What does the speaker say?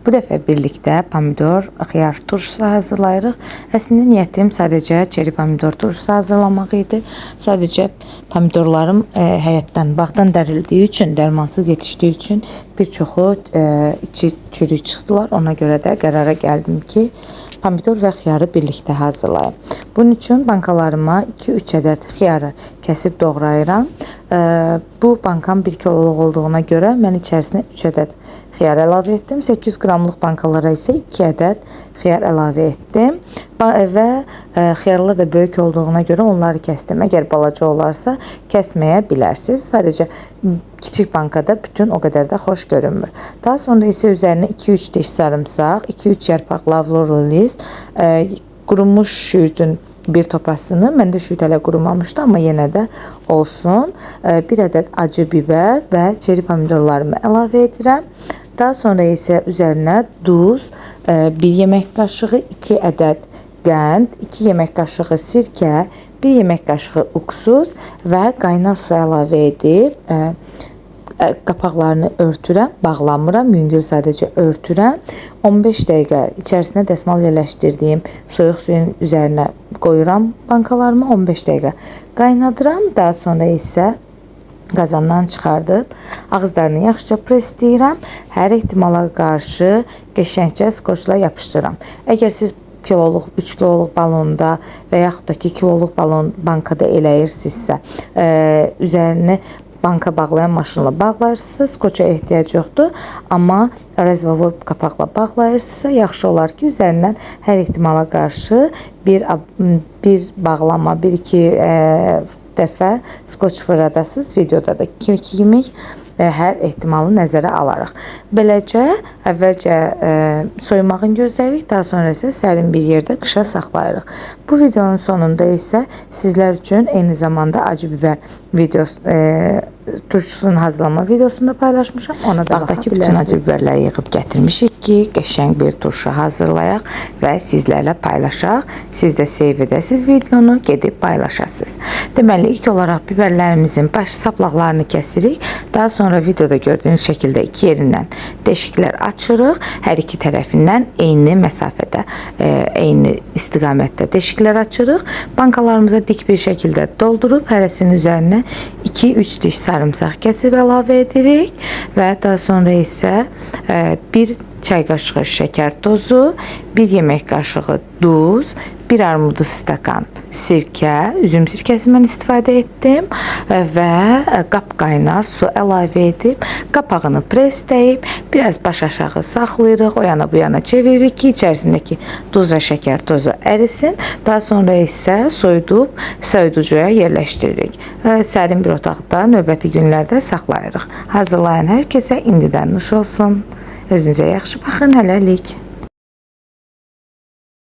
Bu dəfə birlikdə pomidor, xiyar turşusu hazırlayırıq. Əslində niyyətim sadəcə çeri pomidor turşusu hazırlamaq idi. Sadəcə pomidorlarım həyətdən, bağdan dərildiyi üçün, dərmansız yetişdiyi üçün bir çoxu içi çürük çıxdılar. Ona görə də qərara gəldim ki, pomidor və xiyarı birlikdə hazırlayım. Bunun üçün bankalarıma 2-3 ədəd xiyarı kəsib doğrayıram. Bu bankam 1 kiloluq olduğuna görə mən içərisinə 3 ədəd xiyar əlavə etdim. 800 qramlıq bankalara isə 2 ədəd xiyar əlavə etdim. Və xiyarlar da böyük olduğuna görə onları kəsdim. Əgər balaca olarsa kəsməyə bilərsiniz. Sadəcə kiçik bankada bütün o qədər də xoş görünmür. Daha sonra isə üzərinə 2-3 diş sarımsaq, 2-3 yarpaq lavro list, qurumuş şüyüdün bir topasını, məndə şüyüd hələ qurumamışdı, amma yenə də olsun. Bir ədəd acı biber və çeri pomidorlarımı əlavə edirəm. Daha sonra isə üzərinə duz, 1 yemək qaşığı, 2 ədəd qənd, 2 yemək qaşığı sirkə, 1 yemək qaşığı uksus və qaynar su əlavə edib qapaqlarını örtürəm, bağlamıram, yüngül sadəcə örtürəm. 15 dəqiqə içərisinə dəsmal yerləşdirdiyim soyuq suyun üzərinə qoyuram bankalarımı, 15 dəqiqə qaynadıram. Daha sonra isə qazandan çıxardıb ağızlarını yaxşıca presləyirəm. Hər ehtimala qarşı qəşəngcə skoçla yapışdırıram. Əgər siz kiloluq, 3 kiloluq balonda və yaxud da ki kiloluq balon bankada eləyirsinizsə, üzərini banka bağlayan maşınla bağlayırsınızsa, skoça ehtiyac yoxdur. Amma rezvovoy qapaqla bağlayırsınızsa, yaxşı olar ki, üzərindən hər ehtimala qarşı bir bağlama, bir-iki dəfə skoç fırladasınız. Videoda da kimi hər ehtimalı nəzərə alaraq. Beləcə, əvvəlcə soyumağını gözləyirik, daha sonra isə sərin bir yerdə qışa saxlayırıq. Bu videonun sonunda isə sizlər üçün eyni zamanda acı biber videosu, turşusunun hazırlama videosunu da paylaşmışam. Ona da baxa bilərsiniz. Bütün acı biberləri yığıb gətirmişik ki, qəşəng bir turşu hazırlayaq və sizlərlə paylaşaq. Siz də save edəsiniz videonu, gedib paylaşasınız. Deməli, ilk olaraq biberlərimizin baş saplaqlarını kəsirik. Daha sonra videoda gördüyünüz şəkildə iki yerindən deşiklər açırıq. Hər iki tərəfindən eyni məsafədə, eyni istiqamətdə deşiklər açırıq. Bankalarımıza dik bir şəkildə doldurub hərəsinin üzərinə 2-3 diş sarımsaq kəsib əlavə edirik və daha sonra isə 1 çay qaşığı şəkər tozu, 1 yemək qaşığı duz, 1 armudu stakan sirkə, üzüm sirkəsi mən istifadə etdim və qapqaynar su əlavə edib qapağını presləyib biraz baş aşağı saxlayırıq, o yana bu yana çeviririk ki, içərisindəki duz və şəkər tozu ərisin. Daha sonra isə soyudub soyuducuya yerləşdiririk. Sərin bir otaqda növbəti günlərdə saxlayırıq. Hazırlayan hər kəsə indidən nuş olsun. Özünüzə yaxşı baxın, hələlik.